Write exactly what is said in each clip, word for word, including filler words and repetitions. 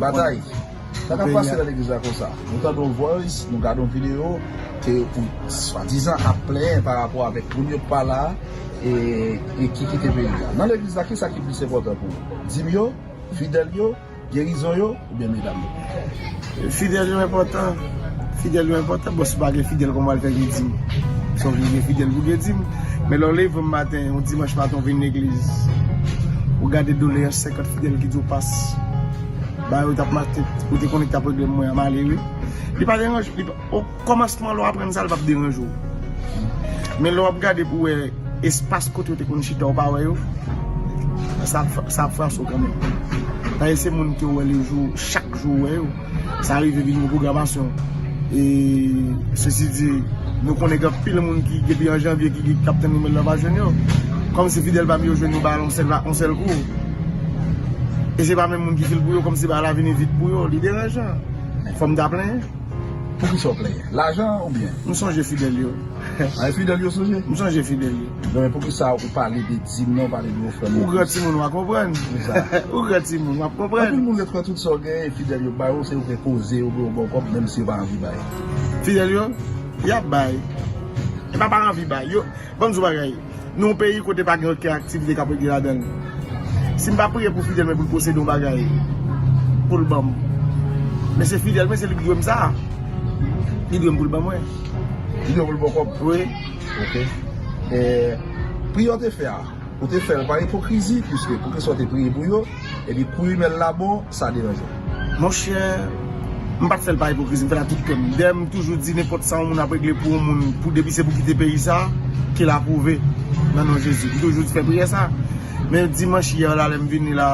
Batay. Sa k ap pase nan legliz la konsa? Nou tande yon voice, nou gade yon videyo ke ou swadizan ap plenyen pa rapò avèk moun yo k pa la e, e ki kite peyi a. Nan legliz la, ki sa ki plis enpòtan pou ou? Dim yo, fidèl yo, gerizon yo, oubyen medam yo? Fidèl yo enpòtan. Fidèl yo enpòtan. Bon, si w pa gen fidèl, kòman w al fè gen dim? Se oblije gen fidèl pou gen dim. Men lè w leve maten, yon dimanch maten, w vin legliz, ou gade doleyans senkant fidèl ki di w pas. Ba yo t ap mache, ou te konnen ki t ap regle mwen an, m ale wi. Li pa deranje, li pa, o kòmansman lè w aprann sa, li p ap deranje w. Men lè w ap gade pou wè espas kote yo te konn chita, ou pa wè yo, sa ap, sa ap frape w kanmenm. Paske se moun ke w wè lejou, chak jou w wè yo. Sa rive vin yon pwogramasyon. E, sesi di, nou konnen gen anpil moun ki, depi an janvye, ki, ki ap tann nouvèl la, pa jwenn yo. Kòmsi fidèl pa m yo jwenn yon bagay yon sèl, yon sèl kou. E se pa menm moun ki fil pou yo, kòmsi bagay la vini vit pou yo. Li deranjan. Fò m ta plenyen. Poukisa w plenyen? Lajan oubyen? M sonje fidèl yo. A, e fidèl yo sonje? M sonje fidèl yo. Bon, men poukisa ou pale de dim nan, ou pale de ofrann legliz? Ou gran timoun, w a konprann. Ou gran timoun, w ap konprann. Anpil moun ret pran tout sa w genyen, fidèl yo ba yo, se yo k koze, yo ba w bon kòb, menm si yo pa anvi bay. Fidèl yo, y ap bay. E pa pa anvi bay. Yo, ban m di w bagay. Nou yon peyi kote pa gen okenn aktivite k ap regle ladan l. Si m pa priye pou fidèl mwen pou l posede yon bagay pou l ban m. Men se fidèl mwen, se li ki dwe m sa. Li dwe m pou l ban mwen. Li dwe pou l ba w kòb? Wi. Ok. E, priyè w te fè a, ou te fè l pa ipokrizi, piske poukisa w te priye pou yo, epi kou imèl la bon, sa deranje w? Monchè, m pa t fè l pa ipokrizi, m fè l ak tout kè m. Dayè, m toujou di nenpòt sa yon moun ap regle pou yon moun, pou depi se pou kite peyi sa, ke l apwouve nan non Jezi. M toujou fè priyè sa. Men dimanch yè la, lè m vini la,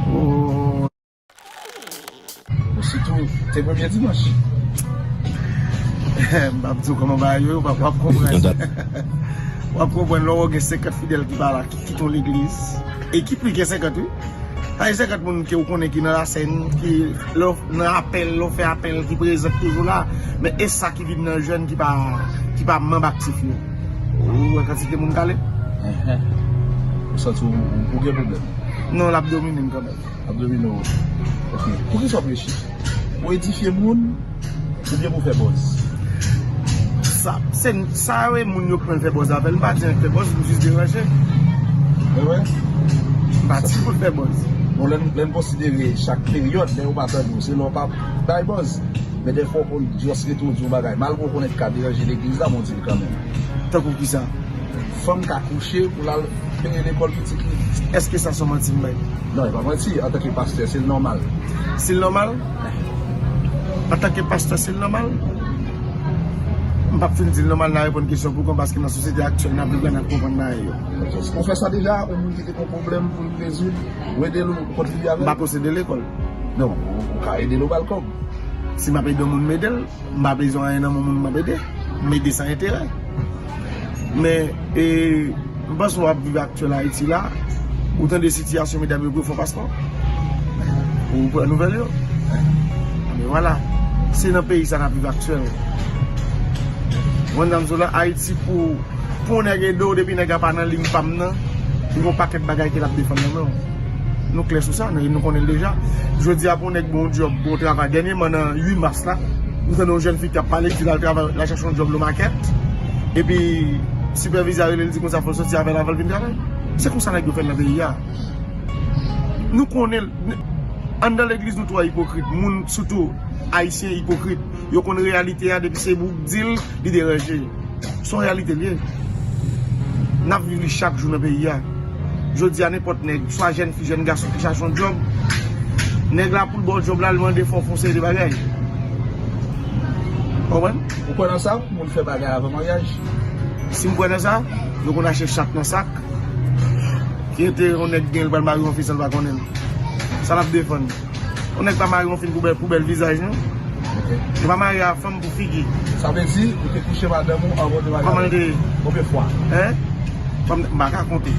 o, sitou, te premye dimanch. M p ap di w kòman bagay yo ye, w ap, w ap konprann. W ap konprann lè w gen senkant fidèl ki pa la, ki kite yon legliz. E ki plis gen senkant, wi. Sa gen senkant moun ke w konnen ki nan lasèn, ki lè w nan apèl, lè w fè apèl, ki prezan, ki toujou la. Men e sa ki vin nan jèn ki pa, ki pa manm aktif yo. Ou wè kantite moun k ale? Enhen. Ou santi w, ou, ou gen pwoblèm? Non, l ap domine m kanmenm. Ap domine w. Ok. Poukisa w ap rechi? Pou edifye moun oubyen pou fè buzz? Sa, se, sa yo e moun yo k pran fè buzz avè l. M pa di anyen k fè buzz, m jis deranje. Mwen wè. M pa di pou l fè buzz. Bon, lè n, lè n konsidere chak peryòd, lè yo pa tande w, se lè w pa bay buzz. Men dèfwa w konn just rete w di yon bagay. Malgre w konnen k ka deranje legliz la, men w di l kanmenm. Tankou kisa? Fanm ka kouche pou l al peye lekòl pitit li. Èske sa se yon manti m bay? Non, e pa manti. Antanke pastè, se l nòmal. Se l nòmal? Antanke pastè, se l nòmal? M p ap fin di l nòmal, n a reponn kesyon pou kont, paske nan sosyete aktyèl n ap viv la, n ap konprann bagay yo. Ou fè sa deja, yon moun ki te gen pwoblèm pou l rezoud, ou ede l, ou kontribye avè l? M pa posede lekòl. Non, ou, ou ka ede l, ou ba l kòb. Si m ap ede yon moun, m ede l. M pa bezwen anyen nan men moun m ap ede. M ede san enterè. Men, e, m panse w ap viv aktyèl Ayiti la, ou tande sitiyasyon medam yo pou yo fè yon paspò. Ou pran nouvèl yo. Men vwala. Se nan peyi sa n ap viv aktyèl. Ou konn sa m di w la, Ayiti pou Pou yon nèg ede w, depi nèg la pa nan liy pa m nan, li gen yon pakèt bagay ke l ap defann nan men w. Nou klè sou sa, nou, nou konnen l deja. Jodi a, pou yon nèg ba w yon djòb, ba w yon travay, dènyèman nan uit mas la, nou tande yon jèn fi k ap pale, ki di l al travay, l al chèche yon djòb lo makèt, epi sipèvizè a rele l, di konsa fò l soti avè l avan l vin travay. Se konsa nèg yo fè l nan peyi a. Nou konnen, anndan legliz nou twò ipokrit, moun, sitou ayisyen ipokrit. Yo konn reyalite a, depi se pou w di l, li deranje. Se yon reyalite l ye. N ap viv li chak jou nan peyi a. Jodi a, nenpòt nèg, swa jèn fi, jèn gason ki chache yon djòb, nèg la pou l ba w djòb la, li mande fò w fè yon seri de bagay. Konprann? Ou kwè nan sa? Moun fè bagay avan maryaj? Si m kwè nan sa, nou konn achte chat nan sak. Ki enterè yon nèg gen, li pral marye yon fi san l pa konnen l? Sa l ap defann? Yon nèg pa marye yon fi pou bèl, pou bèl vizaj, non. Ok. Yo pa marye a fanm pou figi. Sa vle di, ou te kouche madanm ou anvan w te marye avè l? Kòman l te ye? Konbyen fwa? Hein? Fanm, m pa ka konte.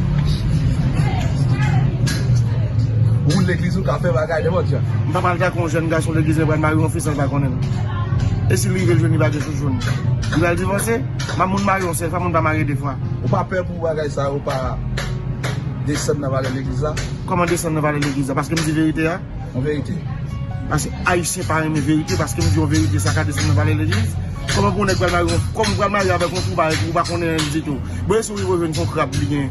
Ou moun legliz ou ka fè bagay nenpòt jan. M pa pral take yon jèn gason legliz mwen pral marye yon fi san l pa konnen l. E si l rive l jwenn li pa gen chouchoun? Li pral divòse? M ap moun marye yon sèl fwa, moun pa marye de fwa. Ou pa pè pou bagay sa yo pa desann nan valè legliz la? Kòman desann nan valè legliz la? Paske m di verite a? Yon verite. Paske Ayisyen pa renmen verite, paske m di yon verite, sa ka desann nan palè legliz. Kòman pou yon nèg pral marye, kòman pral marye avèk yon twoup avèk ou pa konnen anyen ditou? Bon, e si w rive jwenn se yon krab li gen.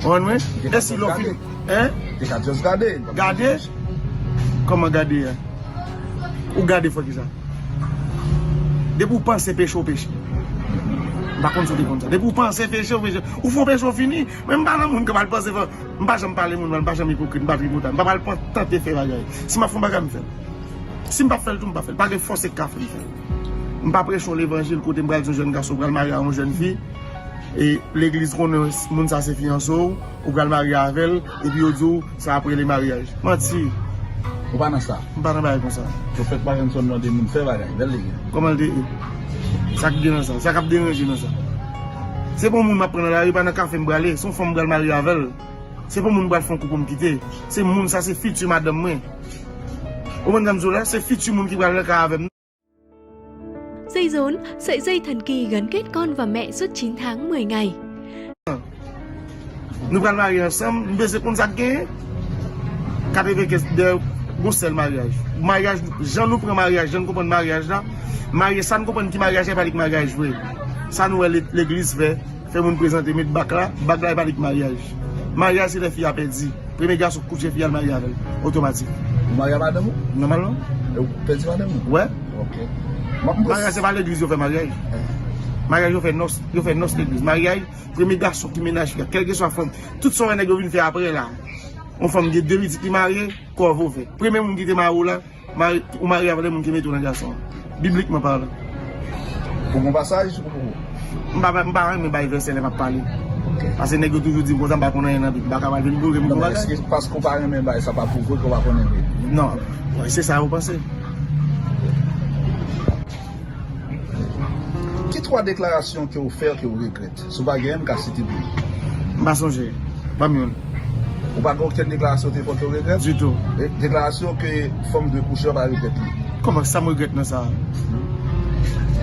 Konprann mwen? E si lè w fin, hein? Te ka just gade. Gade? Kòman gade a? Ou gade fò kisa? Depi w panse peche, w peche. M pa konn si w te konn sa. Depi w panse peche, w peche. Ou fè w peche, w fini. Men m pa nan moun k ap al panse fò. M pa janm pale moun mal, m pa janm ipokrit, m pa tripotay. M pa pral pran tante fè bagay. Si m ap fè yon bagay, m fè l. Si m p ap fè l tou, m pa fè l. Pa gen fòse k ka fè m fè l. M pa preche yon levanjil kote m pral di yon jèn gason pral marye a yon jèn fi. E legliz konnen moun sa se fiyanse w, ou pral marye avè l, epi yo di w sa ap rele maryaj. Manti. Ou pa nan sa. M pa nan bagay konsa. Pwofèt Parkinson mande moun fè bagay, bèl li ye. Kòman l te ye? Sa k gen nan sa? Sa k ap deranje nan sa? Se pa yon moun m ap pran nan lari, pa nan kafe m prale. Se yon fanm m pral marye avè l. Se pa yon moun m pral fè yon kou pou m kite. Se moun sa, se fiti madanm mwen. Ou konprann sa m di w la? Se fiti moun ki pral nan kay avè m. สี่ศูนย์ ใส่ใส่ทันกีเงินเกตก้อนว่าแม่สุดชินทางเมื่อยไง Nou pral marye ansanm, m bezwen konn sa k genyen. Katrevenkenz dèyè gon sèl maryaj. Maryaj, jan nou pran maryaj, jan n konprann maryaj la, marye sa n konprann ki maryaj la, e pa li k maryaj vre. Sa nou wè le- legliz fè, fè moun prezante, met bak la, bak la, e pa li k maryaj. Maryaj se lè fi a pèdi. Premye gason k kouche fi a, l marye avè l. Otomatik. Ou marye a madanm ou? Nòmalman. E ou pèdi madanm ou? Wè. Ok. M ap- m- Maryaj se pa legliz yo fè maryaj. Maryaj yo fè nòs, yo fè nòs legliz. Maryaj, premye gason ki mennaj fi a, kèlkeswa fanm, tout sa w wè nèg yo vin fè apre la. Yon fanm gen de pitit li marye, kòve w fè. Premye moun ki te mare w la, mari, ou marye avè l, e moun ki mete w nan gason an. Biblikman palan. Ou gon pasaj ou poko? M pa, m pa renmen bay vèsè lè m ap pale. Ok. Paske nèg yo toujou di m konsa, m pa konn anyen nan Bib. M pa ka pral vin boure m gon bagay. Non, men èske paske w pa renmen bay sa pa pwouve ke w pa konnen Bib? Non. Wi, se sa yo panse. Ki twa deklarasyon ke w fè ke w regrèt? Si w pa genyen, m ka site pou ou. M pa sonje. Ban m youn. Ou pa gen okenn deklarasyon w te fè ke w regrèt? Ditou. E, deklarasyon ke fanm dwe kouche a w pa regrèt li? Kòman, sa m regrèt nan sa a?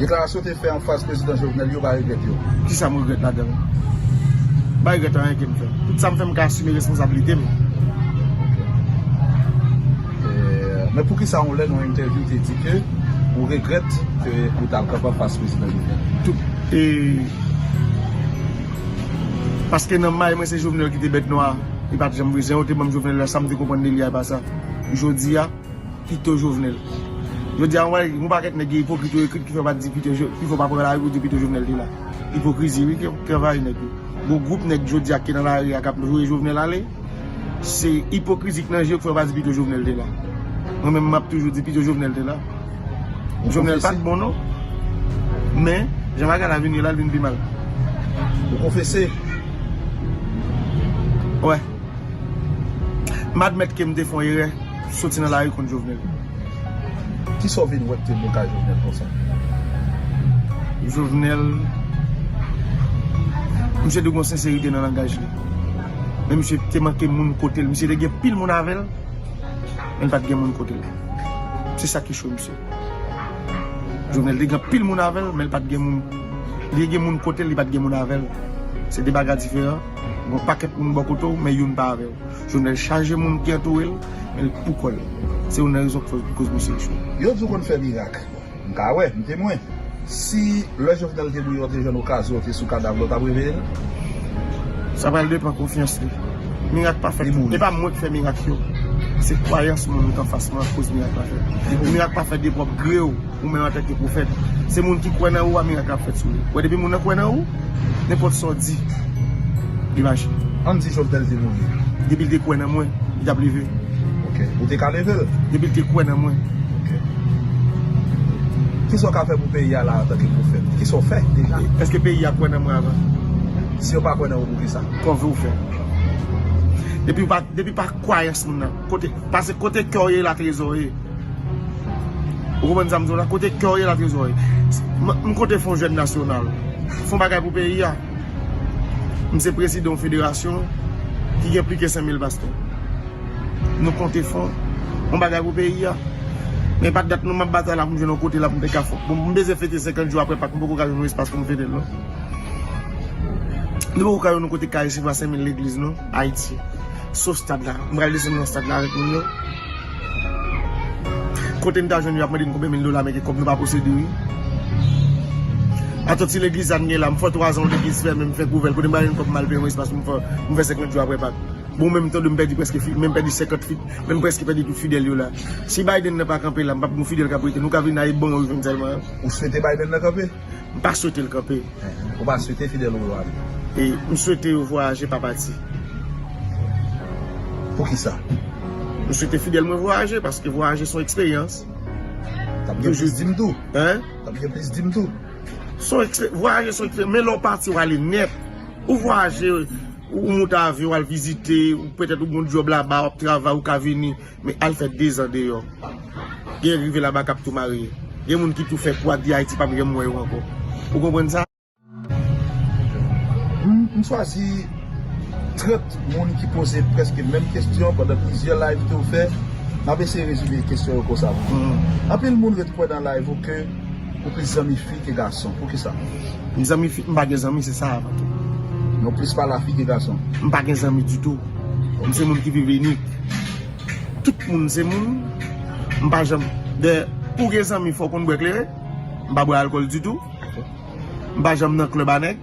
Deklarasyon w te fè anfas prezidan Jovenel yo, w pa regrèt yo? Kisa m regrèt ladan l? M pa regrèt anyen ke m fè. Tout sa m fè, m ka asime responsablite m. E, men poukisa yon lè nan yon entèvyou w te di ke ou regrèt ke ou t al kanpe anfas prezidan Jovenel? Tout, e, paske nan may mwen se Jovenel ki te bèt nwa. Li pa t janm vre. Jan yo te ban m Jovenel la, sa m te konprann de li a, e pa sa. Jodi a, pito Jovenel. Jodi a, w wè, yon pakèt nèg gen ipokrit yo ekri ki fè w pa di pito Jo-, ki fè w pa pran lari pou di pito Jovenel te la. Ipokrizi, wi, ki, ki anvayi nèg yo. Gon gwoup nèg jodi a ki nan lari a k ap voye Jovenel ale. Se ipokrizi k nan je yo k fè w pa di pito Jovenel te la. Mwen menm, m ap toujou di pito Jovenel te la. Jovenel pa t bon, non. Men, jan bagay la vin ye la, l vin pi mal. Ou konfese? Wè. M admèt ke m te fè yon erè, soti nan lari kont Jovenel. Kisa w vin wè k te bon kay Jovenel konsa? Jovenel, misye te gen yon senserite nan langaj li. Men misye te manke moun kote l. Misye te gen pil moun avè l, men l pa t gen moun kote l. Se sa ki cho misye. Jovenel te gen anpil moun avè l, men l pa t gen moun. Li te gen moun kote l, li pa t gen moun avè l. Se de bagay diferan. Gon pakèt moun bò kote w, men youn pa avè w. Jovenel chaje moun ki antoure l, men l pou kò l. Se youn nan rezon ki fè koz misye echwe. Yo di w konn fè mirak. M ka wè, m temwen. Si lè Jovenel te mouri, w te jwenn okazyon, w te sou kadav la, w t ap reveye l? Sa pral depann konfyans li. Mirak pa fèt. E pa mwen k fè mirak yo. Se kwayans moun ki anfas mwen k koz mirak la fèt. Mirak pa fèt de pwòp gre w, ou menm antanke pwofèt. Se moun ki kwè nan ou a mirak la ap fèt sou li. Wè, depi moun nan kwè nan ou, nenpòt sa w di, li mache. Ann di Jovenel te mouri. Depi l te kwè nan mwen, li t ap leve. Ok. Ou te ka leve l? Depi l te kwè nan mwen. Ok. Kisa w ka fè pou peyi a la antanke pwofèt? Kisa w fè deja? Èske peyi a kwè nan mwen avan? Si yo pa kwè nan ou, poukisa? Kòve w fè. Depi pa, depi pa kwayans moun nan. Kote, paske kote kè w ye la trezò w ye. Ou konprann sa m di w la? Kote kè w ye la trezò w ye. M, m konte fè yon jèn nasyonal. Fè yon bagay pou peyi a. M se prezidan yon federasyon ki gen plis ke senk mil pastè. Nou konte fè yon bagay pou peyi a. Men pa t dat nou m ap batay la pou m jwenn yon kote la pou m te ka fè. Bon, m bezwen fete senkant jou apre Pak, m poko ka jwenn yon espas pou m fete l non. Nou poko ka jwenn yon kote k ka resevwa senk mil legliz non, Ayiti. Sof stad la. M pral desann nan stad la avèk moun yo. Kote n ta jwenn yo ap mande n konbyen mil dola, men gen kòb nou pa posede, wi. Atò ti legliz sa n gen la, m fè twa zan yon legliz fèmen, m fè kouvè l. Kote m pral jwenn kòb m al peye yon espas pou m fè, pou m fè senkant jou apre Pak? Bon, menm tande m pèdi prèske fi-, menm pèdi senkant fi-, menm prèske pèdi tout fidèl yo la. Si Biden nan pa kanpe la, m p ap gen yon fidèl k ap rete. Nou ka vin la, e bon yo jwenn sèlman. Ou swete Biden nan kanpe? M pa swete l kanpe. Ou pa swete fidèl ou yo ale? E m swete yo vwayaje, pa pati. Poukisa? M swete fidèl mwen vwayaje, paske vwayaje se yon eksperyans. T ap gen plis di m tou. Hein? T ap gen plis di m tou. Se yon ekspe-, vwayaje se yon eksperyans, men lè w pati, w ale nèt. Ou vwayaje, ou monte avyon, w al vizite, ou petèt ou gon djòb laba, w ap travay, ou ka vini. Men al fè dezan deyò. Gen rive laba k ap tou marye. Gen moun ki tou fè kou ak di Ayiti p ap janm wè yo ankò. Ou konprann sa? M, m chwazi trant moun ki poze prèske menm kesyon pandan plizyè live ke w fè. M ap eseye rezime kesyon yo konsa pou ou. Anpil moun ret kwè nan live ou ke ou plis zanmi fi ke gason. Poukisa? M zanmi fi, m pa gen zanmi, se sa avan tou. Non, plis pale a fi ke gason. M pa gen zanmi ditou. M se moun ki viv inik. Tout moun se moun. M pa janm. Dayè, pou gen zanmi, fò w konn bwè kleren. M pa bwè alkòl ditou. M pa janm nan klèb a nèg.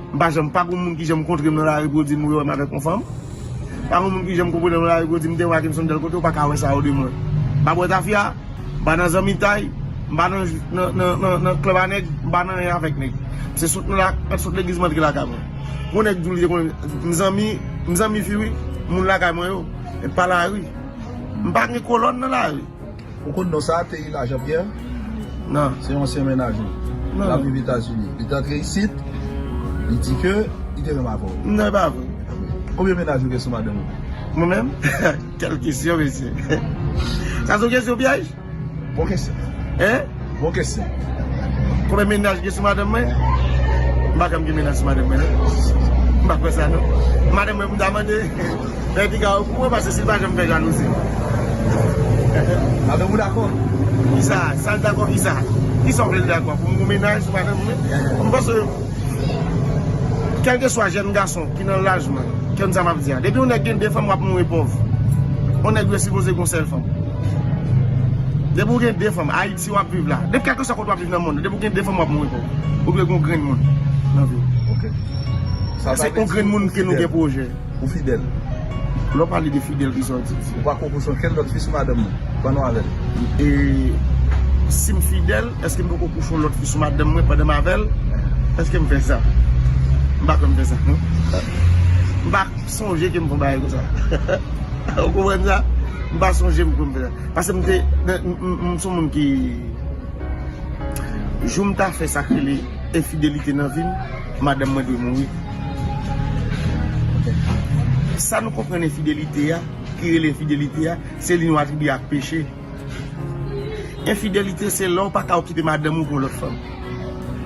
M pa janm, pa gon moun ki janm kontre m nan lari pou yo di m wi wè m avèk yon fanm. Pa gon moun ki janm kontre m nan lari pou yo di m te wè ak yon sandal kote, ou pa ka wè sa yo de mwen. M pa bwè tafya, m pa nan zanmitay, m pa nan, nan, nan, nan, nan klèb a nèg, m pa nan anyen avèk nèg. Se sot nan la, sot legliz m antre lakay mwen. Gon nèg di w li te konnen m zanmi, m zanmi fi wi, moun lakay mwen yo, men pa lari. M pa gen kolòn nan lari. Ou konn non sa, Teyila Jean Pierre? Non. Se yon ansyen mennaj ou. Non. L ap viv Etazini. Li te antre isit, li di ke li te renmen avè w. Non, e pa vre. Konbyen mennaj ou gen sou madanm ou? Mwen menm? Kèl kesyon, mesye. Sa se yon kesyon pyèj? Bon kesyon. Hein? Bon kesyon. Konbyen mennaj gen sou madanm mwen? M pa janm gen mennaj sou madanm mwen, non. M pa kwè sa, non. Madanm mwen pou m ta mande. Fè piga yo pou mwen, paske si l pa janm fè jalouzi. Madanm ou dakò? Kisa? Sa l dakò kisa? Kisa w vle l dakò? Pou m gon mennaj sou madanm mwen? M panse, kèlkeswa jèn gason ki nan laj mwen, konn sa m ap di a. Depi yon nèg gen de fanm, w ap mouri pòv. Yon nèg dwe sipoze gon sèl fanm. Depi w gen de fanm, Ayiti w ap viv la. Depi kèlkeswa kote w ap viv nan mond, depi w gen de fanm, w ap mouri pòv. Ou dwe gon grenn moun nan vi w. Ok. Sa, se yon grenn moun ke nou gen pwojè. Ou fidèl. Lè w pale de fidèl, kisa w di? Ou pa ko kouche okenn lòt fi sou madanm ou pandan w avè l? E si m fidèl, èske m poko kouche yon lòt fi sou madanm mwen pandan m avè l? Èske m fè sa? M pa kwè m fè sa, non. M pa sonje ke m fè yon bagay konsa. Ou konprann sa? M pa sonje m ke m fè sa. Paske m te, m, m, m, m se yon moun ki Jou m ta fè sa k rele enfidelite nan vi m, madanm mwen dwe mouri. Sa nou konprann enfidelite a, ki rele enfidelite a, se li nou atribye ak peche. Enfidelite se lè w pa ka kite madanm ou pou yon lòt fanm.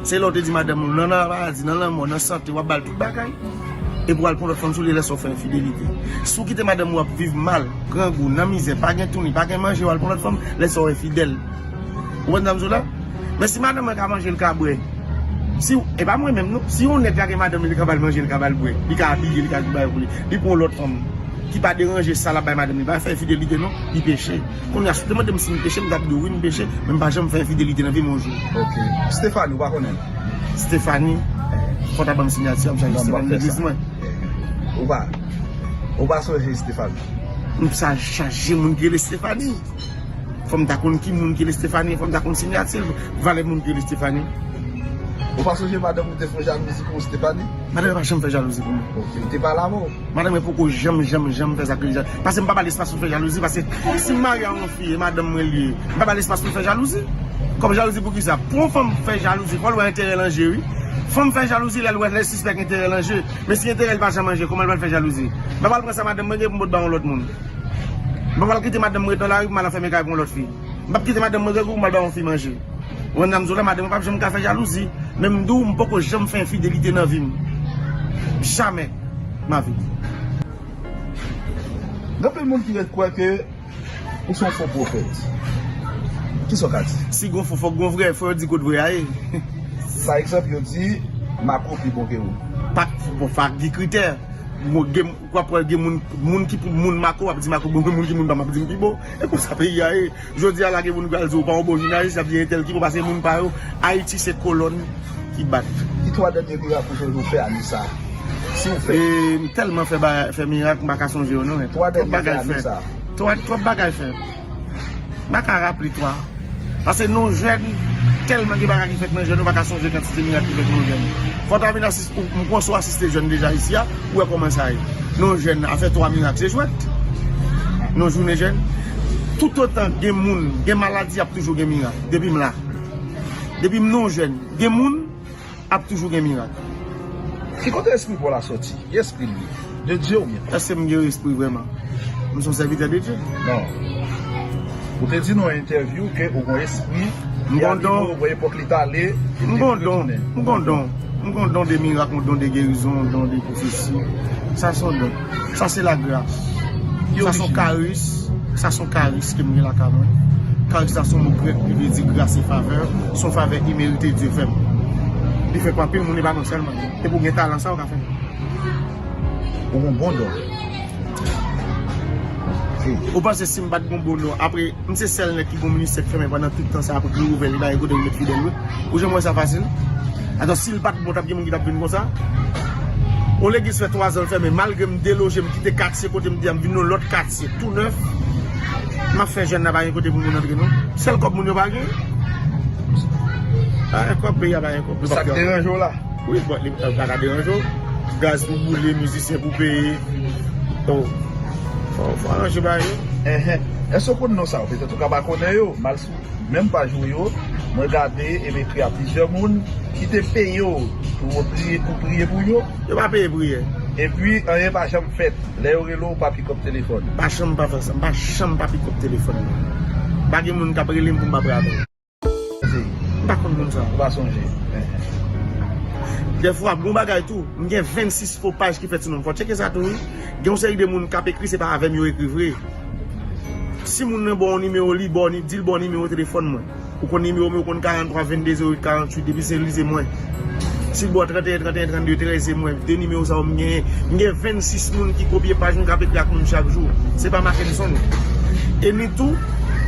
Se lè w te di madanm ou nan, nan paradi, nan lanmò, nan sante, w ap ba l tout bagay. Epi w al pran lòt fanm sou li, lè sa w fè enfidelite. Si w kite madanm ou ap viv mal, grangou, nan mizè, pa gen touni, pa gen manje, w al pran lòt fanm, lè sa w enfidèl. Ou konprann sa m di w la? Men si madanm mwen ka manje, l ka bwè. Si, e pa mwen menm non. Si yon nèg lage madanm li, li ka ba l manje, li ka ba l bwè, li ka abiye, li ka tout bagay pou li, li pran yon lòt fanm ki pa deranje sa l ap bay madanm li, pa fè enfidelite non, li peche. Kounye a, si w te mande m si m peche, m t ap di w wi, m peche, men m pa janm fè enfidelite nan vi m yon jou. Ok. Stephanie, ou pa konnen l? Stephanie, fò w ta ban m siyati a, m chaje Stephanie legliz mwen. Ou pa, ou pa sonje Stephanie? M sa chaje moun ki rele Stephanie. Fò m ta konn ki moun ki rele Stephanie, fò m ta konn siyati l, valè moun ki rele Stephanie. Ou pa sonje madanm ou te fè jalouzi pou Stephanie? Madanm mwen pa janm fè jalouzi pou mwen. Ok, li te pale avè w? Madanm mwen poko janm, janm, janm fè sa k rele jalouzi. Paske m pa ba l espas pou l fè jalouzi, paske si m marye a yon fi, e madanm mwen li ye, m pa ba l espas pou l fè jalouzi. Kòm jalouzi pou kisa? Pou yon fanm fè jalouzi, fò l wè enterè l an je, wi. Fanm fè jalouzi lè l wè, lè l sispèk enterè l an je. Men si enterè l pa janm an je, kòman l pral fè jalouzi? M pa pral pran sa madanm mwen gen pou m pot ba yon lòt moun. M pa pral kite madanm mwen ret nan lari pou m al anfèmen kay pou yon lòt fi. M p ap kite madanm mwen grangou pou m al ba yon fi manje. Ou konn sa m di w la, madanm mwen p ap janm ka fè jalouzi. Men m di w, m poko janm fè enfidelite nan vi m. Jamè. Ma vi. Gen anpil moun ki ret kwè ke ou se yon fo pwofèt. Kisa w ka di? Si gon fo, fòk gon vrè. Fò yo di kot vrè a ye. Pa egzanp, yo di Marco pi bon ke ou. Pa, bon, pa di kritè. Mo-, gen, w ap wè gen moun, moun ki pou moun Mako, w ap di Mako bon, moun ki moun pa m ap di m pi bon. E konsa peyi a ye. Jodi a la gen moun ki pral di w pa yon bon jounalis, y ap di entèl ki bon, paske moun pa yo. Ayiti se kolòn ki bat. Ki twa dènye mirak ou sonje w fè ane sa a? Si w fè. E, m tèlman fè ba-, fè mirak, m pa ka sonje yo non. Twa dènye fè ane sa a. Twòp bagay fè. M pa ka raple twa. Paske nou jèn, tèlman gen bagay ki fèt nan jèn, nou pa ka sonje kantite mirak ki fèt nan jèn. Fò w ta vin asiste, ou, m panse w asiste jèn deja isi a, ou wè kòman sa ye. Nou jèn, afè twa mirak, se jwèt. Nou jounen jèn. Toutotan gen moun, gen maladi, ap toujou gen mirak. Depi m la. Depi m nou jèn, gen moun, ap toujou gen mirak. Ki kote espri Pòl la sòti? Ki espri l ye? De Dye oubyen? Èske m gen espri vrèman? M se yon sèvitè de Dye? Non. Ou te di nan yon entèvyou ke ou gen espri ki anime w, ou gen epòk li t ale, epi li retounen. M gen don. M gen don de mirak, yon don de gerizon, yon don de pwofesi. Sa se yon don. Sa se lagras. Sa se yon karis. Sa se yon karis ke m gen lakay mwen. Karis la se yon mo grèk, li vle di gras e favè. Se yon favè imerite Dye fè m. Li fè pou anpil moun, e pa mwen sèlman. E pou gen talan sa, ou ka fè. Ou gen bon don. Ou panse si m pa t gen bon don, apre, m se sèl nèg ki gen yon ministè k fèmen pandan tout tan sa a, pou l ouvè, li pa gen kote pou met fidèl, wi. Ou janm wè sa fasil? Atò, si l pa t bon, t ap gen moun ki t ap vin konsa? Yon legliz fè twa zan l fèmen, malgre m deloje, m kite katye kote m te a, m vin nan lòt katye, tou nèf. M ap fè jèn nan pa gen kote pou moun antre, non. Sèl kòb moun yo pa gen. Pa gen kòb, peyi a pa gen kòb. Sa k deranje w la? Wi, bon, li pa ka deranje w. Gaz pou boule, mizisyen pou peye. Oh. Fò, fò aranje bagay yo. Enhen. Èske w konn non sa yo? Petèt ou ka pa konnen yo. M al sou menm paj ou yo, mwen gade e m ekri a plizyè moun ki te peye w pou w priye, pou priye pou yo. Yo pa peye priyè. Epi, anyen pa janm fèt. Lè yo rele w, ou pa pikòp telefòn. M pa janm pa fè sa. M pa janm pa pikòp telefòn. Pa gen moun k ap rele m pou m pa prale. M pa konn moun sa. Ou pa sonje. Dèfwa, bon bagay tou, m gen vennsis fo paj ki fèt sou non m. Fò w tcheke sa tou, wi. Gen yon seri de moun k ap ekri, se pa avè m yo ekri vre. Si moun nan ba w nimewo li, ba w ni-, di l ba w nimewo telefòn mwen. Ou konn nimewo m, ou konn karanntwa vennde zewo uit karanntuit, depi se li, se mwen. Si l ba w tranteyen tranteyen trannde trèz, se mwen. De nimewo sa yo m genyen. M gen vennsis moun ki kopye paj mwen k ap ekri ak moun chak jou. Se pa Mackenson. E ni tou,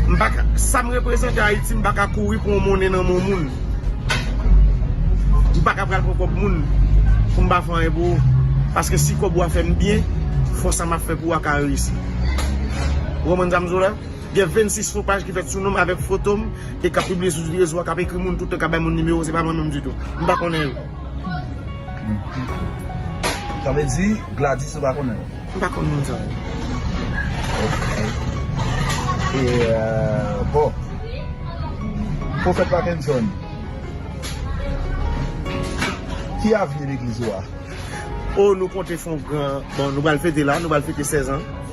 m pa ka, sa m reprezante Ayiti, m pa ka kouri pran yon monnen nan men yon moun. M pa ka pral pran kòb moun pou m pa fè anyen pou ou. Paske si kòb ou a fè m byen, fò sa m ap fè pou ou a ka reyisi. Ou konprann sa m di w la? Gen vennsis fo paj ki fèt sou non m avèk foto m e k ap pibliye sou rezo a, k ap ekri moun tout tan, k ap bay moun nimewo, se pa mwen menm ditou. M pa konnen yo. Sa vle di, Gladys ou pa konnen yo? M pa konn moun sa yo. Ok. E, euh, bon. Pwofèt Mackenson, ki avni legliz ou a? O, nou konte fè yon gran, bon, nou pral fete la, nou pral fete sèz an.